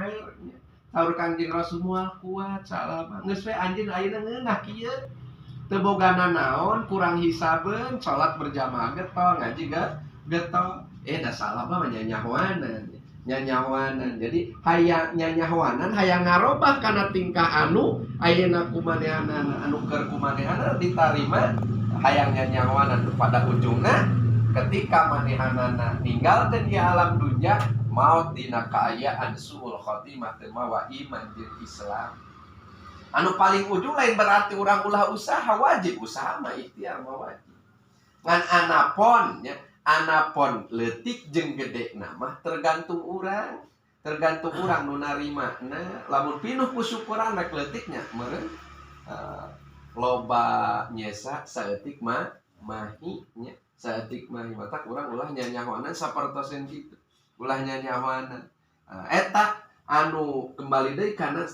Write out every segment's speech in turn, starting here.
leher. Saur Kangjeng Rasul, moal kuat salah. Geus we anjeun ayeuna ngeunah kieu. Teu boga naon, kurang hisabeun, salat berjamaah getol, ngaji getol. Eh, da salah mah nyanyahoanan. Nyanyahoanan. Jadi hayang nyanyahoanan, hayang ngarobah kana tingkah anu ayeuna kumanehanana, anu keur kumanehanana ditarima, hayang nyanyahoanan. Pada ujungna ketika manehanana ninggalkeun di alam dunya, maut dina kaayaan suul khotimah, teu mawa iman jeung Islam. Anu paling ujung, lain berarti urang ulah usaha, wajib usaha mah, ikhtiar mah wajib. Ngan anapon nya, anapon leutik jeung gede mah tergantung urang, tergantung urang nu narima. Nah, lamun pinuh ku syukuran, rek leutiknya meureun loba nyesa, saeutik mah mahi nya, saeutik mahi. Matak urang ulah nyanyahoanan sapertosen kitu, ulah nyanyahoanan. Eta anu kembali deui kana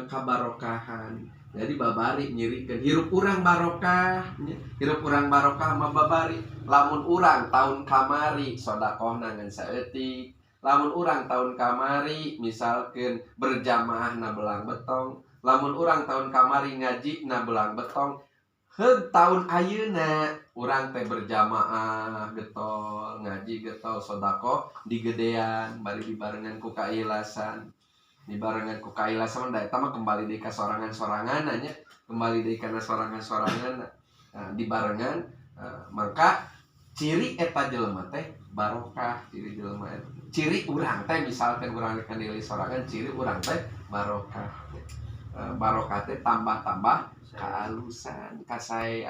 kabarokahan. Jadi babari nyirikeun hirup urang barokah nya. Hirup urang barokah mah babari lamun urang tahun kamari sodakohna ngan saeutik, lamun urang tahun kamari misalkeun berjamaah na belang betong, lamun urang tahun kamari ngaji na belang betong, heug tahun ayeuna urang teh berjamaah getol, ngaji getol, sodakoh digedean, bari dibarengan ku kaikhlasan. Dibarengan ku kaikhlasan, da eta mah kembali deui ka sorangan-sorangan nya, kembali deui kana sorangan-sorangan. Nah, dibarengan maka ciri eta jelema teh barokah. Ciri jelema eta, ciri urang teh, misalkan urang nilai sorangan, ciri urang teh barokah. Barokah teh tambah-tambah kealusan kasai.